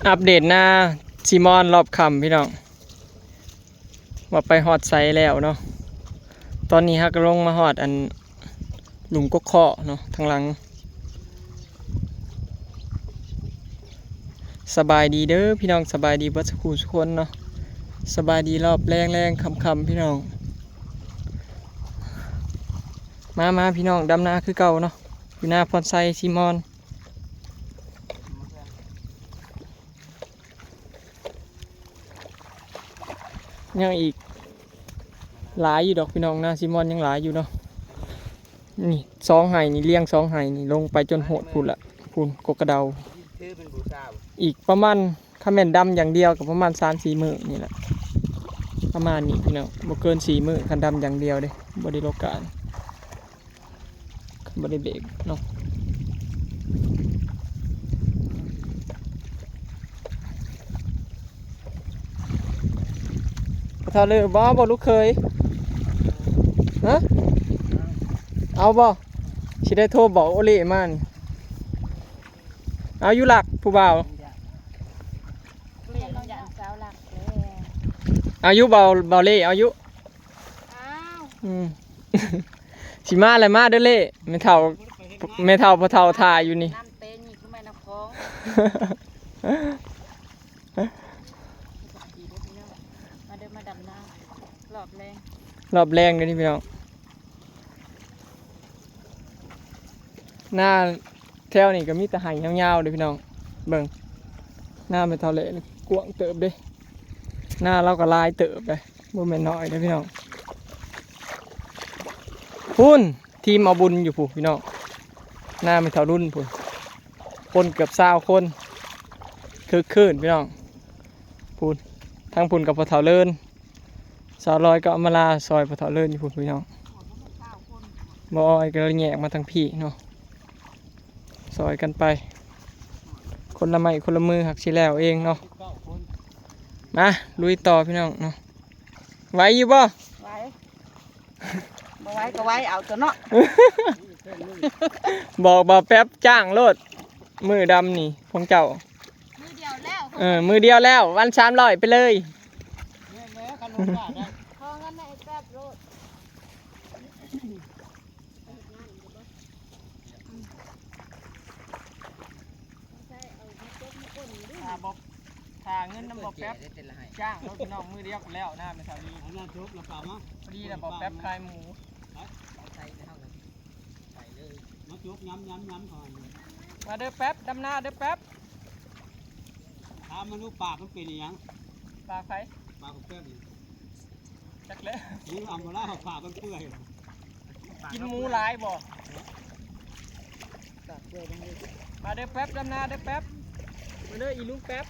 ອັບເດດນາຊີມອນລອບຄ່ຳພີ່ນ້ອງ ວ່າໄປຮອດໃສແລ້ວເນາະ. ຕອນນີ້ເຮົາກໍລົງມາຮອດອັນ ຫຼຸມກົກເຄາະເນາະ ທາງຫຼັງ. ສະບາຍດີເດີພີ່ນ້ອງ ສະບາຍດີເບິດສູ່ຜູ້ສູ່ຄົນເນາະ. ສະບາຍດີລອບແລງໆ ຄ່ຳໆ ພີ່ນ້ອງ. ມາໆ ພີ່ນ້ອງ ດຳນາຄືເກົ່າເນາະ ຢູ່ນາພອນໄຊຊີມອນ. ຍັງອີກຫຼາຍຢູ່ດອກພີ່ນ້ອງ ນາຊີມອນຍັງຫຼາຍຢູ່ເນາະ. ນີ້ສອງໄຮ່ນີ້ ລຽງສອງໄຮ່ນີ້ ລົງໄປຈົນຮອດພຸ້ນລະ ພຸ້ນ ກົກກະເດົາ. ອີກປະມານ ຄັນແມ່ນດຳຢ່າງດຽວກໍປະມານສາມສີ່ມື້ນີ້ແຫຼະ ປະມານນີ້ພີ່ນ້ອງ ບໍ່ເກີນສີ່ມື້ ຄັນດຳຢ່າງດຽວເດ້ ບໍ່ໄດ້ໂລການ. ບໍ່ໄດ້ເບຣກເນາະ. ພໍ່ເຖົ້າເລີ ບໍ່ເອົາບໍ່ລູກເຂີຍ? ຮະ? ເອົາບໍ່? ຊິໄດ້ໂທບອກໂອເລມານີ້. ເອົາຢູ່ຫຼັກຜູ້ບ່າວ. ເອົາຢູ່ບ່າວ ບ່າວເລ ເອົາຢູ່. ອ້າວ ອືມ ຊິມາແລ້ວ ມາເດີເລ. ແມ່ເຖົ້າ ແມ່ເຖົ້າພໍ່ເຖົ້າຖ້າຢູ່ນີ້ ນ້ຳເຕນີ້ຄືແມ່ນ້ຳຂອງ. ມາເດີ ມາດຳນາ ລອບແລງ ລອບແລງເດີນີ້ພີ່ນ້ອງ. ນາແຖວນີ້ກໍມີແຕ່ໄຮ່ຍາວໆເດ້ພີ່ນ້ອງ. ເບິ່ງ ນາແມ່ເຖົ້າເລນີ້ກວ້າງເຕີບເດ້ ນາລາວກໍຫຼາຍເຕີບເດ້ ບໍ່ແມ່ນນ້ອຍເດ້ພີ່ນ້ອງ. ພຸ້ນ ທີມເອົາບຸນຢູ່ພຸ້ນພີ່ນ້ອງ ນາແມ່ເຖົ້າລຸນພຸ້ນ ຄົນເກືອບຊາວຄົນ ຄຶກຄື້ນພີ່ນ້ອງ. ພຸ້ນ ທາງພຸ້ນກໍພໍ່ເຖົ້າເລີນ ສາວລອຍກໍເອົາມາລາຊ່ອຍພໍ່ເຖົ້າເລີນຢູ່ພຸ້ນພີ່ນ້ອງ. ບໍ່ອ້ອຍກໍເລີຍແຍກມາທາງພີ້ເນາະ ຊ່ອຍກັນໄປ ຄົນລະໄມ້ຄົນລະມື ຫາກຊິແລ້ວເອງເນາະ. ມາລຸຍຕໍ່ພີ່ນ້ອງເນາະ. ໄຫວຢູ່ບໍ່? ໄຫວ ບໍ່ໄຫວກໍໄຫວເອົາຕົວເນາະ. ບອກບ່າວແປັບຈ້າງໂລດ ມື້ດຳນີ້ຂອງເຈົ້າ. ມື້ດຽວແລ້ວ ເອີ ມື້ດຽວແລ້ວ ວັນສາມຮ້ອຍໄປເລີຍ. ແມ່ນແລ້ວ ຄັນລົງກາໄດ້ ຂໍເງິນໃຫ້ແປັບໂລດ. ຖ້າບໍ່ ຖ້າເງິນນຳບໍ່ແປັບ ຈ້າງໂລດພີ່ນ້ອງ ມື້ດຽວກໍແລ້ວນາແມ່ເຖົ້າລີ. ເອົານ້ຳຈົກແລ້ວກໍເອົາມາ ພໍດີແລ້ວບໍ່ແປັບຂາຍໝູ. ເອົາໃສ່ໃຫ້ເຮົາ ໄປເລີຍ ມາຈົກ ຍຳໆໆ ເຂົ້າ ມາເດີແປັບ ດຳນາເດີແປັບ. ຖາມມັນດູ ປາກມັນເປັນອີຫຍັງ? ປາກໃຜ? ປາກຂອງແປ້ມນີ້ ຈັກແຫຼະ. ນີ້ອຳມາລາ ປາກມັນເປື່ອຍ ກິນໝູຫຼາຍບໍ່? ປາກເປື່ອຍ ມາເດີແປັບ ດຳນາເດີແປັບ ມາເດີອີລຸງແປັບ.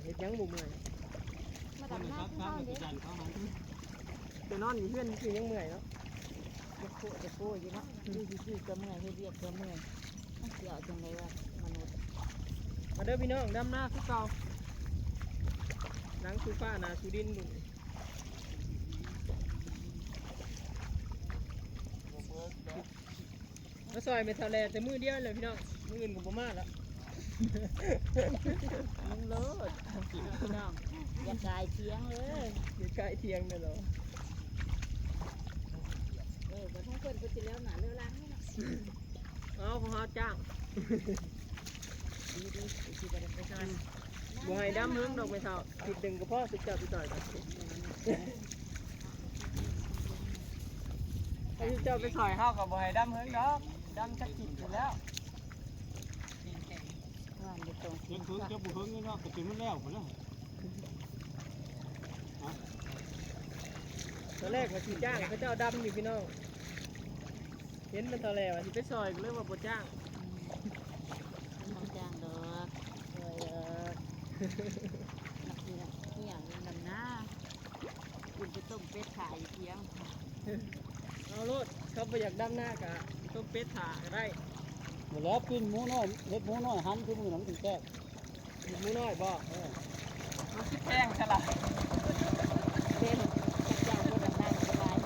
ເຮັດຫຍັງບໍ່ເມື່ອຍ? ມາດຳນາຄືເຮົາເດ້ ໄປນອນຢູ່ເຮືອນຊື່ຍັງເມື່ອຍເນາະ. ຈະໂຄຈະໂຄຢູ່ເນາະ ຢູ່ຊື່ໆກໍເມື່ອຍ ເຮັດວຽກກໍເມື່ອຍ ຊິເອົາຈັ່ງໃດວະມະນຸດ. ມາເດີພີ່ນ້ອງ ດຳນາຄືເກົ່າ ຫຼັງສູ່ຟ້າໜ້າສູ່ດິນ. ມາຊ່ອຍແມ່ເຖົ້າແຫຼແຕ່ມື້ດຽວແຫຼະພີ່ນ້ອງ ມື້ອື່ນກໍບໍ່ມາລະ. ລົງໂລດພີ່ນ້ອງ ຢ່າກາຍຖຽງເລີຍ ຢ່າກາຍຖຽງແມ່ນບໍ່? ເອີ ບໍ່ທັງເພິ່ນເພິ່ນຊິແລ້ວໜ້າແລ້ວຫຼັງນີ້ເນາະ. ເອົາ ຂອງເຮົາຈ້າງ ດີໆ ຊິບໍ່ໄດ້ໄປຊ່ອຍ. ບໍ່ໃຫ້ດຳເຫິງດອກແມ່ເຖົ້າ ທິດໜຶ່ງກໍພໍ ສຸມເຈົ້າໄປຊ່ອຍກັນ. ຖ້າເຈົ້າໄປຊ່ອຍເຮົາກໍບໍ່ໃຫ້ດຳເຫິງດອກ ດຳຈັກທິດພຸ້ນແລ້ວ. ເຮັດເຖິງຈະບໍ່ເຫິງເນາະ ກໍຈົນມັນແລ້ວພຸ້ນແຫຼະ. ຕອນແລກວ່າຊິຈ້າງເຂົາເຈົ້າດຳຢູ່ພີ່ນ້ອງ ເຫັນມັນເທົ່າແລ້ວວ່າຊິໄປຊ່ອຍ ກໍເລີຍວ່າບໍ່ຈ້າງ. ອືມ ບໍ່ຈ້າງດອກ ຊ່ອຍດອກ. ນັກເຮືອນ ອີຫຍັງນຳໜ້າ ຂຶ້ນໄປຕົ້ມເປັດຂາຍຢູ່ຖຽງ. ເອົາໂລດ ເຂົາບໍ່ຢາກດຳນາກະຕົ້ມເປັດຖ້າກໍໄດ້. ບໍ່ແລ້ວ ປີ້ນໝູນ້ອຍ ເຮັດໝູນ້ອຍຫັນຄືມື້ນັ້ນມັນຈຶ່ງແຊບ. ເຮັດໝູນ້ອຍບໍ່? ເອີ ມັນຊິແພງຊະລະ. ເປັນເຈົ້າບໍ່ດຳນາສະບາຍ.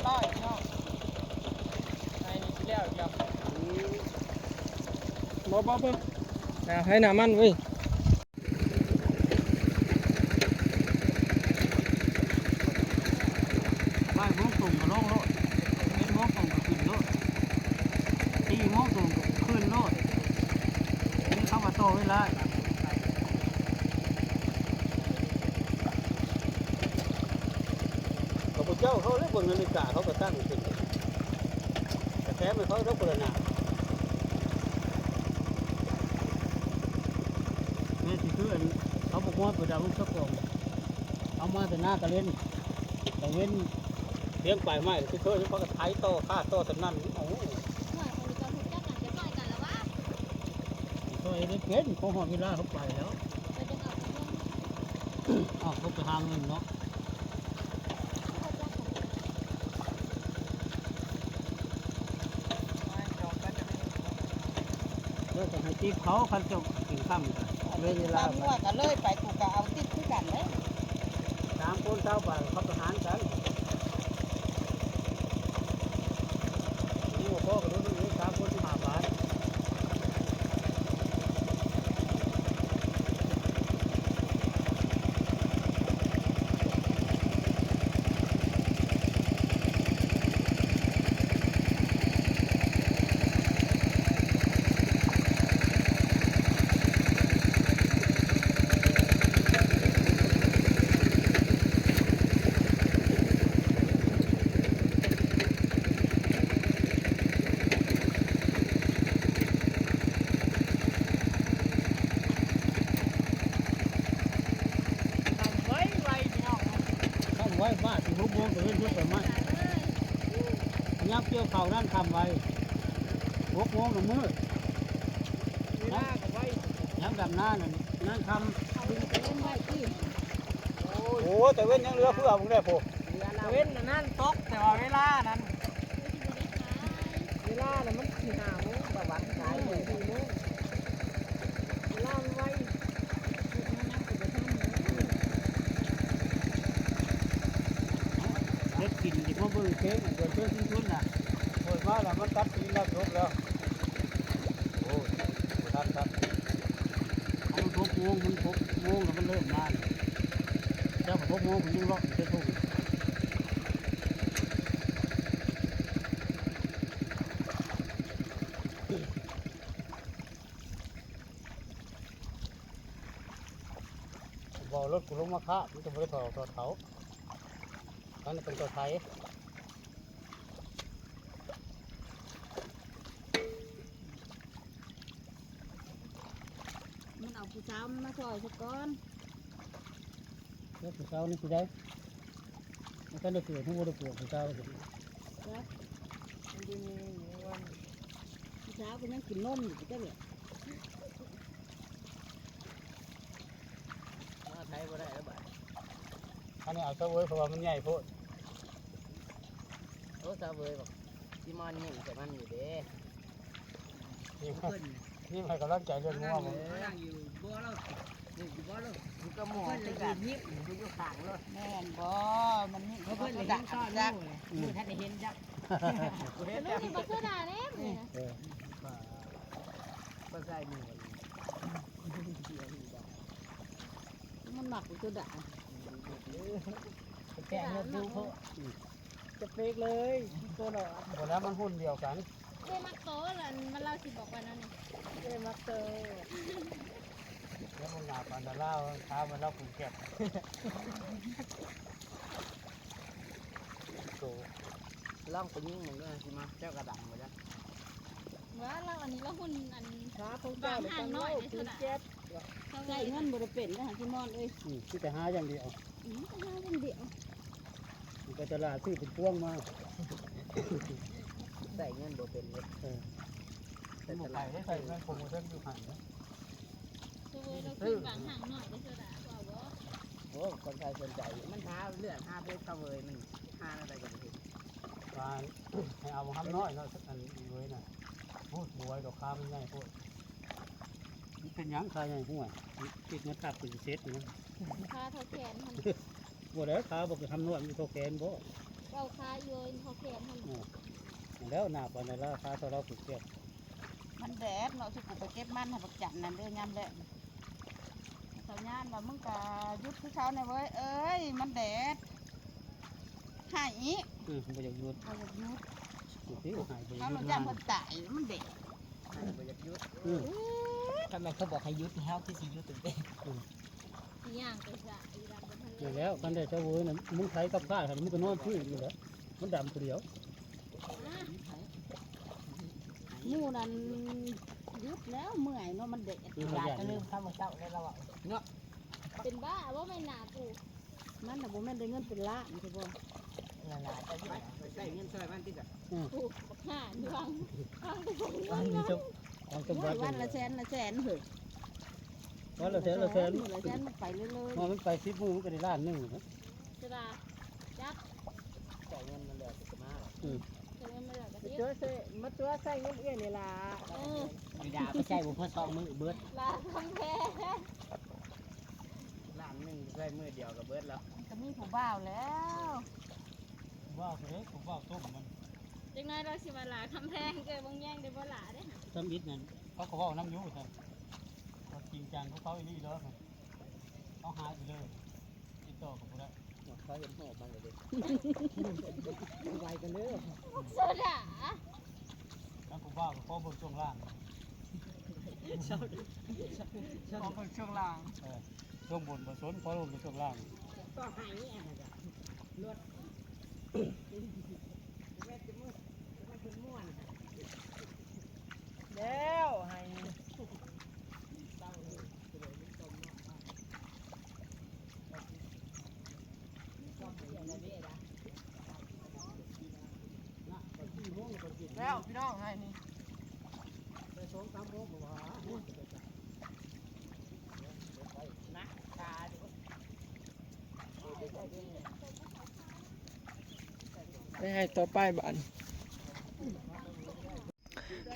ຕ້ອຍເນາະ ໄປນີ້ຊິແລ້ວອີກແລ້ວ. ບໍ່ ບໍ່ ບໍ່ ໜ້າໃຜໜ້າມັນເວີຍ. ບ່າຍໂມງຕົງກໍລົງໂລດ, ເອັດໂມງຕົງກໍຂຶ້ນໂລດ, ສີ່ໂມງຕົງກໍຂຶ້ນໂລດ. ນີ້ເຂົາວ່າຕໍ່ເວລາ. ກໍບໍ່ເຈົ້າເຂົາແລ້ວ ເບິ່ງນາລິກາເຂົາກໍຕັ້ງຂຶ້ນ ກະແຖມໃຫ້ເຂົາດອກໂຄໂຣນາ. ແມ່ນຊິຄືອັນເຂົາບໍ່ມອດໄປດຳສະກອງ ເອົາມາແຕ່ໜ້າຕາເວັນ ຕາເວັນ ລຽງປາຍໄມ້ຄືເຄີຍ ເຂົາກໍໄຖຕໍ່ ຄາດຕໍ່ສະນັ້ນ. ໂອ້ ຫ້ວຍ ອັນນີ້ກໍຮູ້ຈັກກັນ ຈະຊ່ອຍກັນລະວະ ຊ່ອຍໄດ້ເປັນ ພໍຮອດເວລາເຂົາໄປແລ້ວ. ໄປເບິ່ງເອົາ ເອົາ ເຂົາໄປຫາເງິນເນາະ. ເອີ ກໍໃຫ້ຕິບເຂົາ ຄັນເຈົ້າກິນຄ່ຳກໍເລີຍເວລາ ຕຳຫຼວດກໍເລີຍໄປ ກູກໍເອົາຕິບຄືກັນເດ້. ສາມຄົນຊາວບາດ ເຂົາປະຫານກັນ. ນີ້ບໍ່ພໍກໍລົດນີ້ ສາມຄົນສິບຫ້າບາດ. ຄ່ຳໄວໆ ພີ່ນ້ອງ ຄ່ຳໄວ ມາຊິຫົກໂມງ ຕາເວັນເພິ່ນໄປໄໝ້ ຍາມກ່ຽວເຂົ້ານັ້ນຄ່ຳໄວ ຫົກໂມງນະມືດ ເວລາກໍໄວ ຍາມດຳນານັ້ນ ນັ້ນຄ່ຳ. ໂອ້ຍ ຕາເວັນຍັງເຫຼືອເຟືອພຸ້ນແຫຼະ ໂພ ຕາເວັນນັ້ນຕົກ ແຕ່ວ່າເວລານັ້ນ ເວລານະມັນສີ່ຫ້າໂມງ ຕາເວັນຂາຍສີ່ໂມງ ເວລາມັນໄວ. ເຮັດກິນຊິມາເບິ່ງເພງ ເດີນເຊີນຊຸນນະ ເປີດມາແລ້ວມັນຕັດຕີນແລ້ວ ຈົບແລ້ວ. ໂອ້ຍ ບໍ່ທັນ ທັນ ເອົາມັນຫົກໂມງ ມັນຫົກໂມງແລ້ວມັນເລີ່ມມາ ແລ້ວກໍຫົກໂມງເພິ່ນຍັງເລາະຢູ່ເທິງ. ບໍ່ ລົດກູລົງມາຄ້າ ມັນຈະບໍ່ໄດ້ຖອດ ຖອດເຂົາ ອັນນີ້ເປັນຕົວໄຖ. ມັນເອົາຜູ້ສາວມັນມາຊ່ອຍຊະກ່ອນ. ແລ້ວຜູ້ສາວນີ້ຊິໄດ້ ມັນກໍໄດ້ເກີດ ຮູ້ບໍ່ໄດ້ເກີດຜູ້ສາວນີ້ ຈັກ ມັນຊິມີຢູ່ວັນ ຜູ້ສາວກໍຍັງກິນນົມຢູ່ຈັກແຫຼະ. ມາໄທບໍ່ໄດ້ແລ້ວບາດນີ້ ອັນນີ້ເອົາຊະເວີຍ ເພາະວ່າມັນໃຫຍ່ໂພດ. ໂອ້ ຊາເວີຍ ບັກຊີມອນຍິ້ມໃສ່ມັນຢູ່ເດ້ ຍິ້ມໃຫ້ກຳລັງໃຈເລື່ອງງົວບໍ່? ເອີ ນັ່ງຢູ່ບໍ່ລາວ ຢູ່ບໍ່ລາວ ມັນກໍໝໍຄືກັນ ຍິ້ມຢູ່ຂ້າງໂລດ. ແມ່ນບໍ່? ມັນຍິ້ມ ເພິ່ນເຫັນຕອນ ຈັກ ມື້ທັນໄດ້ເຫັນຈັກ ບໍ່ເຫັນຈັກ ນີ້ບັກໂຊດາເດ້ ນີ້ນະ ເອີ ບໍ່ໃສ່ໝູ່ ມັນມັກໂຊດາ ແກງລົດດູໂພດ. ສະເປັກເລີຍ ໂຕໜ້ອຍ ບໍ່ແລ້ວມັນຮຸ່ນດຽວກັນ ເດ້ມັກໂຕ ລະມັນລາວຊິບອກວ່າແນວນີ້ ເດ້ມັກໂຕ ແລ້ວມັນໜ້າປານດາລາວ ຖາມວ່າລາວເປັນແກັບ ໂຕ ລອງໄປຍິງເບິ່ງເດີ ຊິມາ ເຈົ້າກະດັງບໍ່ຈັກ ວ່າລາວອັນນີ້ລາວຮຸ່ນອັນ ຂາຂອງເຈົ້າ ບາງຫ່າງໜ້ອຍເດ້ ເຈົ້າ ໃຊ້ເງິນບໍ່ໄດ້ເປັນເດ້ ຊິມອນເອີຍ ອືມ ມີແຕ່ຫາຢ່າງດຽວ ອືມ ຫາຢ່າງດຽວ ໄປຕະຫຼາດຊື້ເປັນພວງມາ ໃຊ້ເງິນບໍ່ເປັນເດ້ ເອີ ໃຊ້ ບໍ່ໄປເດ້ ໃຊ້ເງິນໂປຣໂມຊັນຢູ່ຫັ້ນເດ້ ໂອ້ຍ ລາວຄືບາງຫ່າງໜ້ອຍເດ້ ໂຊດາ ເວົ້າບໍ່? ໂອ້ ຄົນໄທສົນໃຈ ມັນຫາເລື່ອງຫາເພຈເຂົາເວີຍ ມັນຫາແນວໃດກໍບໍ່ເຫັນ ວ່າໃຫ້ເອົາບັກຫຳນ້ອຍເນາະ ອັນອີເວີຍນະ ໂອ້ຍ ບໍ່ໄຫວດອກ ຂາມັນໃຫຍ່ໂພດ. ມັນເປັນຫຍັງຂາໃຫຍ່ຫ້ວຍ ຕິດມາຕັບກໍຊິເສັດຢູ່ນະ ຂາເທົ່າແຂນຫັ້ນ ບໍ່ແລ້ວ ຂາບັກຫຳນ້ອຍມັນເທົ່າແຂນບໍ່? ເອົາຂາຢູ່ເຂົາແຂນຫັ້ນ ເອີ ແລ້ວໜ້າປານໃດລະ ຂາເທົ່າລາວຜູ້ແຂນ. ມັນແດດເນາະ ຊິກູໄປເກັບມັນໃຫ້ບັກຈັນນັ້ນເດີ ຍາມແລງ. ເຂົາຍາມວ່າ ມຶງກະຢຸດຄືເຂົາແດ່ເວີ້ຍເອີຍ ມັນແດດ. ໃຫ້ອີກ ອືມ ບໍ່ຢາກຢຸດ ບໍ່ຢາກຢຸດ. ໂອ້ຍ ໃຫ້ບໍ່ຢາກຢຸດ ເຮົາລະຢ້ານເພິ່ນຕາຍ ມັນແດດ. ໃຫ້ບໍ່ຢາກຢຸດ ອືມ. ຄັນແມ່ນເຂົາບອກໃຫ້ຢຸດ ເຮົາຄືຊິຢຸດເດ້. ອືມ. ຊິຍ່າງໄປສະອີ່ດຳບໍ່ທັນ ນັ້ນແຫຼະ ຄັນໄດ້ຊາວເວີຍນະ ມຶງໄຖກັບຂ້າຫັ້ນ ມຶງກໍນອນພື້ນຢູ່ແຫຼະ ມັນດຳຜູ້ດຽວ. ໝູ່ນັ້ນຢຸດແລ້ວ ເມື່ອຍເນາະ ມັນແດດ. ອືມ ຫຼາຍກໍລືມຄຳມື້ເຊົ້າແລ້ວລາວເວົ້າເນາະ ເປັນບ້າບໍ່ແມ່ນໜ້າກູ. ມັນນະບໍ່ແມ່ນໄດ້ເງິນເປັນລ້ານຊິບໍ່ ໜ້າໆ ເຈົ້າຢູ່ ໄປໃຊ້ເງິນຊ່ອຍມັນຕິສະ. ອືມ ກູບັກຫ່ານຢູ່ຫວ່າງ ຫວ່າງໄປໃຊ້ເງິນຫວ່າງ ຫວ່າງສົມບັດ ໂອ້ຍ ວັນລະແສນລະແສນເຮີ້ຍ ວັນລະແສນລະແສນ ມື້ລະແສນ ມັນໄປເລື້ອຍໆ ມັນໄປສິບມື້ມັນກໍໄດ້ລ້ານໜຶ່ງນະ. ສະດາ ຈັບ ໃຊ້ເງິນມັນແລ້ວກໍມາ. ອືມ ໃຊ້ເງິນມັນແລ້ວກໍ ມາຕົວະໃຊ້ ມາຕົວະໃຊ້ເງິນເອື້ອຍນີ້ລະ. ເອີ ທຳມະດາໄປໃຊ້ບໍ່ພໍສອງມື້ເບິດ ຫຼ້າຄຳແພງ ລ້ານໜຶ່ງໃຊ້ມື້ດຽວກໍເບິດແລ້ວ. ກໍມີຜູ້ບ່າວແລ້ວ ຜູ້ບ່າວເດ້ ຜູ້ບ່າວຕົ້ມມັນ. ຈັກໜ້ອຍລາວຊິວ່າຫຼ້າຄຳແພງ ເອື້ອຍເບິ່ງແຍງໄດ້ບໍ່ຫຼ້າເດ້. ທຳອິດນັ້ນ ເຂົາກໍເວົ້ານຳຢູ່ຊັ້ນ ວ່າຈິງຈັງຂອງເຂົາອີ່ຫຼີດອກ ເຂົາຫາຍໄປເລີຍ ຕິດຕໍ່ກໍບໍ່ໄດ້. ເຂົາເຫັນຮູບມັນແລ້ວເດ້ ໄວກັນເດີ ໂຊດາ. ແລ້ວຜູ້ບ່າວກໍຂໍເບິ່ງຊ່ວງລ່າງ ຂໍເບິ່ງຊ່ວງລ່າງ ເອີ ຊ່ວງບົນບໍ່ສົນ ຂໍເບິ່ງແຕ່ຊ່ວງລ່າງ. ກໍໃຫ້ອັນນັ້ນລະ ລົດ ແມ່ນຈະມື້ ແມ່ນຈະມ່ວນ ແລ້ວໃຫ້ ແລ້ວພີ່ນ້ອງ ໃຫ້ນີ້ ໄດ້ສອງສາມໂມງ ເພາະວ່າ ໄປໃຫ້ຕໍ່ໄປບາດ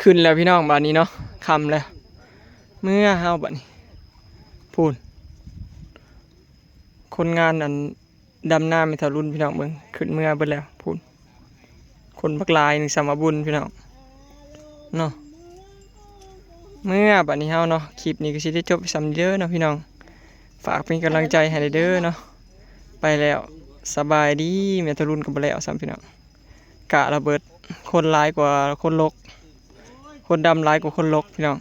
ຂຶ້ນແລ້ວພີ່ນ້ອງ ບາດນີ້ເນາະ ຄ່ຳແລ້ວ ເມືອເຮົາບາດນີ້. ພຸ້ນ ຄົນງານອັນ ດຳນາແມ່ເຖົ້າລຸນ ພີ່ນ້ອງເບິ່ງ ຂຶ້ນເມືອເບິດແລ້ວ ພຸ້ນ ຄົນບັກຫຼາຍໜຶ່ງ ສ່ຳວ່າບຸນ ພີ່ນ້ອງເນາະ. ເມືອບາດນີ້ເຮົາເນາະ ຄລິບນີ້ກໍຊິໄດ້ຈົບສ່ຳນີ້ເດີເນາະ ພີ່ນ້ອງ. ຝາກເປັນກຳລັງໃຈໃຫ້ແດ່ເດີເນາະ. ໄປແລ້ວ ສະບາຍດີ. ແມ່ເຖົ້າລຸນກໍບໍ່ແລ້ວຊ້ຳ ພີ່ນ້ອງ. ກະລະເບີດ ຄົນຫຼາຍກວ່າຄົນລົກ ຄົນດຳຫຼາຍກວ່າຄົນລົກ ພີ່ນ້ອງ.